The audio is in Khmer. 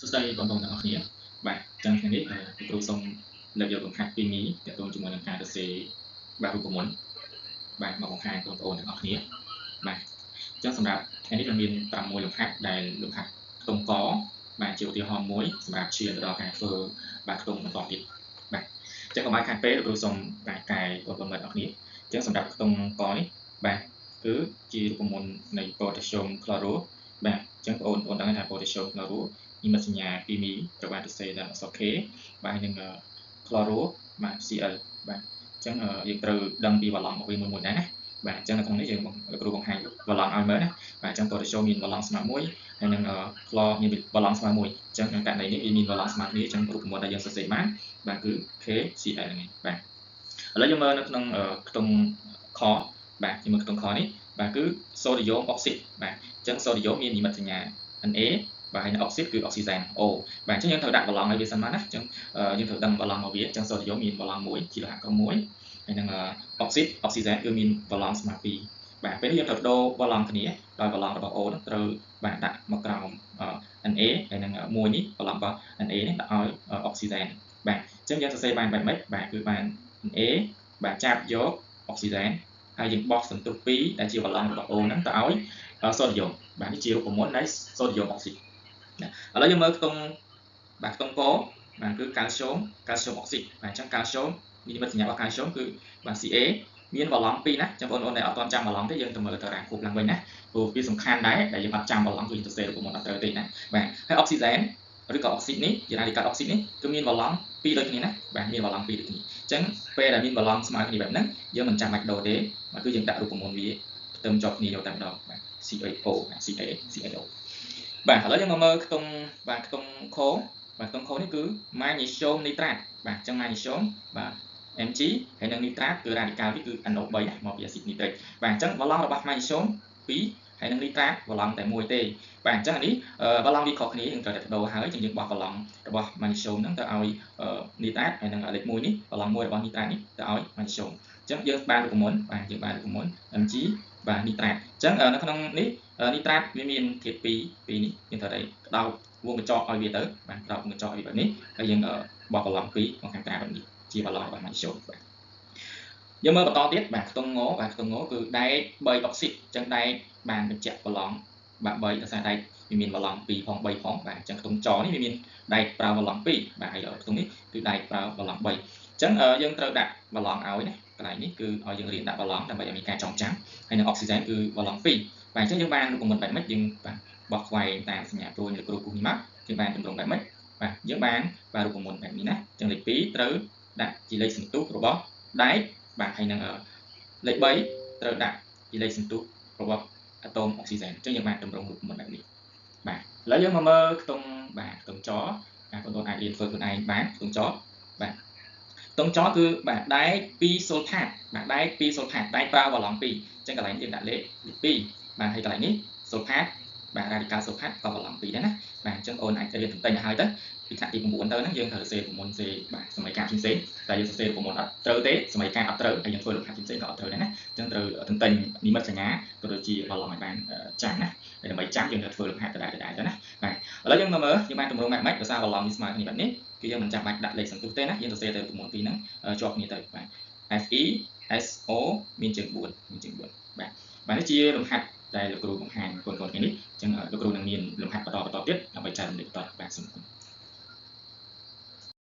សួស្តីបងប្អូនទាំងអស់គ្នាបាទចឹងថ្ងៃនេះលោកគ្រូសូមលើកយកលំហាត់ពីរមីទាក់ទងជាមួយនឹងការសរសេរបាទរូបមន្តបាទមកបង្ហាញបងប្អូនទាំងអស់គ្នាបាទចឹងសម្រាប់ថ្ងៃនេះយើងមាន6លំហាត់ដែលលំហាត់ខ្ទង់កបាទជាឧទាហរណ៍មួយសម្រាប់ឈានទៅដល់ការធ្វើបាទខ្ទង់បន្តទៀតបាទចឹងកុំឲ្យខាតពេលលោកគ្រូសូមបាទកែបងប្អូនទាំងអស់គ្នាចឹងសម្រាប់ខ្ទង់កនេះបាទគឺជារូបមន្តនៃប៉ូតាស្យូមក្លរូបាទចឹងបងប្អូនដឹងថាប៉ូតាស្យូមក្លរូនិមិត្តសញ្ញាគីមីត្រូវបានសរសេរតាមអក្សរ K បាទនឹង chloro បាទ Cl បាទអញ្ចឹងយើងត្រូវដឹងពីវ៉ាឡង់របស់វាមួយៗដែរណាបាទអញ្ចឹងនៅក្នុងនេះយើងលោកគ្រូបង្ហាញវ៉ាឡង់ឲ្យមើលណាបាទអញ្ចឹង potassium មានវ៉ាឡង់ស្មើ1ហើយនឹង chlor មានវ៉ាឡង់ស្មើ1អញ្ចឹងករណីនេះវាមានវ៉ាឡង់ស្មើគ្នាអញ្ចឹងរូបមន្តដែលយើងសរសេរបានបាទគឺ KCl ហ្នឹងឯងបាទឥឡូវយើងមើលនៅក្នុងខ្ទង់ខបាទយើងមើលខ្ទង់ខនេះបាទគឺសូដ្យូមអុកស៊ីតបាទអញ្ចឹងសូដ្យូមមាននិមិត្តសញ្ញា Na បាទហើយនៅអុកស៊ីតគឺអុកស៊ីសែន O បាទអញ្ចឹងយើងត្រូវដាក់បន្លងឲ្យវាសិនមកណាអញ្ចឹងយើងត្រូវដឹងបន្លងរបស់វាអញ្ចឹងសូដ្យូមមានបន្លង1ជាលោហៈក្រុម1ហើយនឹងអុកស៊ីតអុកស៊ីសែនគឺមានបន្លងស្មើ2បាទពេលនេះយើងត្រូវដូរបន្លងគ្នាដោយបន្លងរបស់ O នឹងត្រូវបាទដាក់មកក្រោម Na ហើយនឹង1នេះបន្លងរបស់ Na នេះដាក់ឲ្យអុកស៊ីសែនបាទអញ្ចឹងយើងសរសេរបានបែបម៉េចបាទគឺបាន Na បាទចាប់យកអុកស៊ីសែនហើយយើងបោះសន្ទុះ2ដែលជាបន្លងរបស់ O ហ្នឹងទៅឲ្យសូដ្យូមបាទនេះជារូបមន្តនៃសូដ្យូមអុកស៊ីតឥឡូវយើងមើលខ្ទង់បាទខ្ទង់កបាទគឺកាល់ស្យូមអុកស៊ីតបាទអញ្ចឹងកាល់ស្យូមនិមិត្តសញ្ញារបស់កាល់ស្យូមគឺបាទ Ca មានវ៉ាឡង់2ណាចឹងបងប្អូនដែលអត់ទាន់ចាំវ៉ាឡង់ទេយើងទៅមើលតារាងខួបឡើងវិញណាព្រោះវាសំខាន់ដែរដែលយើងអត់ចាំវ៉ាឡង់គឺយើងទៅសេរូបមន្តអត់ត្រូវទេណាបាទហើយអុកស៊ីសែនឬក៏អុកស៊ីតនេះជារ៉ាឌីកាល់អុកស៊ីតនេះគឺមានវ៉ាឡង់2ដូចគ្នាណាបាទមានវ៉ាឡង់2ដូចគ្នាអញ្ចឹងពេលដែលមានវ៉ាឡង់ស្មើគ្នាបែបហ្នឹងយើងមិនចាំបាច់ដូរទេបាទគឺយើងដាក់រូបមន្តវាផ្ទឹមជាប់គ្នាយកតែម្ដងបាទ CaO បាទ Ca CaO បាទឥឡូវយើងមកមើលខ្ទង់បាទខ្ទង់ខបាទខ្ទង់ខនេះគឺម៉ាញ៉េស្យូមនីត្រាតបាទអញ្ចឹងម៉ាញ៉េស្យូមបាទ Mg ហើយនិងនីត្រាតគឺរ៉ាឌីកាល់វាគឺ NO3 ណាមកពីអាស៊ីតនីត្រិកបាទអញ្ចឹងវ៉ាឡង់របស់ម៉ាញ៉េស្យូម2ហើយនិងនីត្រាតវ៉ាឡង់តែមួយទេបាទអញ្ចឹងអានេះវ៉ាឡង់វាខុសគ្នាយើងត្រូវតែដូរហើយអញ្ចឹងយើងបោះវ៉ាឡង់របស់ម៉ាញ៉េស្យូមហ្នឹងទៅឲ្យនីត្រាតហើយនិងលេខ1នេះវ៉ាឡង់1របស់នីត្រាតនេះទៅឲ្យម៉ាញ៉េស្យូមអញ្ចឹងយើងបានរូបមន្តបាទយើងបានរូបមន្ត Mg បាទនីត្រាតអញ្ចឹងនៅក្នុងនេះនីត្រាតវាមានធាតុ2នេះយើងត្រូវតែក្តោបវងកញ្ចក់ឲ្យវាទៅបាទក្តោបវងកញ្ចក់ឲ្យវាបែបនេះហើយយើងបោះបន្លំ2មកខាងក្រៅបែបនេះជាបន្លំរបស់ម៉ាញ៉េស្យូមបាទយើងមើលបន្តទៀតបាទខ្ទង់ងបាទខ្ទង់ងគឺដែក3អុកស៊ីតអញ្ចឹងដែកបានបញ្ជាក់បន្លំបាទ3ដោយសារដែកវាមានបន្លំ2ផង3ផងបាទអញ្ចឹងខ្ទង់ចនេះវាមានដែកប្រើបន្លំ2បាទហើយខ្ទង់នេះគឺដែកប្រើបន្លំ3អញ្ចឹងយើងត្រូវដាក់បន្លំឲ្យណាកន្លែងនេះគឺឲ្យយើងរៀនដាក់បន្លំដើម្បីឲ្យមានការចងចាំហើយនឹងអុកស៊ីសែនគឺបន្លំ2បាទអញ្ចឹងយើងបានរូបមន្តបែបម៉េចយើងបាទបោះខ្វែងតាមសញ្ញាព្រួយលើគ្រូគូសនេះមកយើងបានទម្រង់បែបម៉េចបាទយើងបានបាទរូបមន្តបែបនេះណាអញ្ចឹងលេខ2ត្រូវដាក់ជាលេខសន្ទុះរបស់ដែកបាទហើយនឹងលេខ3ត្រូវដាក់ជាលេខសន្ទុះរបស់អាតូមអុកស៊ីសែនអញ្ចឹងយើងបានទម្រង់រូបមន្តបែបនេះបាទឥឡូវយើងមកមើលខ្ទង់បាទខ្ទង់ចបាទបងប្អូនអាចរៀនធ្វើខ្លួនឯងបានខ្ទង់ចបាទខ្ទង់ចគឺបាទដែក2សូលផាតបាទដែក2សូលផាតដែកប្រើវ៉ាឡង់2អញ្ចឹងកន្លែងយើងដាក់លេខ2បាទហើយកន្លែងនេះសូលផាតបាទរ៉ាឌីកាល់សូលផាតក៏វ៉ាឡង់2ដែរណាបាទអញ្ចឹងអូនអាចរៀនទន្ទិញឲ្យហើយទៅពីថ្នាក់ទី9ទៅហ្នឹងយើងត្រូវសរសេរ9សេបាទសម័យកាលផ្សេងៗតែយើងសរសេរ9អត់ត្រូវទេសម័យកាលអត់ត្រូវហើយយើងធ្វើលំហាត់ផ្សេងៗក៏អត់ត្រូវដែរណាអញ្ចឹងត្រូវទន្ទិញនិមិត្តសញ្ញាក៏ដូចជាវ៉ាឡង់ឲ្យបានចាំណាហើយដើម្បីចាំយើងត្រូវធ្វើលំហាត់ដដែលៗទៅណាបាទឥឡូវយើងមកមើលយើងបានទម្រង់បែបម៉េចដោយសារវ៉ាឡង់នេះស្មើគ្នាបែបនេះគឺយើងមិនចាំបាច់ដាក់លេខសន្ទុះទេណាយើងសរសេរទៅ9ពីរហ្នឹងជាប់គ្នាទៅបាទ Fe SO មានជើង4មានជើង4បាទបាទនេះជាលំហាត់ដែលលោកគ្រូបង្ហាញកូនៗថ្ងៃនេះអញ្ចឹងលោកគ្រូនឹងមានលំហាត់បន្តទៀតដើម្បីចែករំលែកបន្តបាទសូមអរគុណ។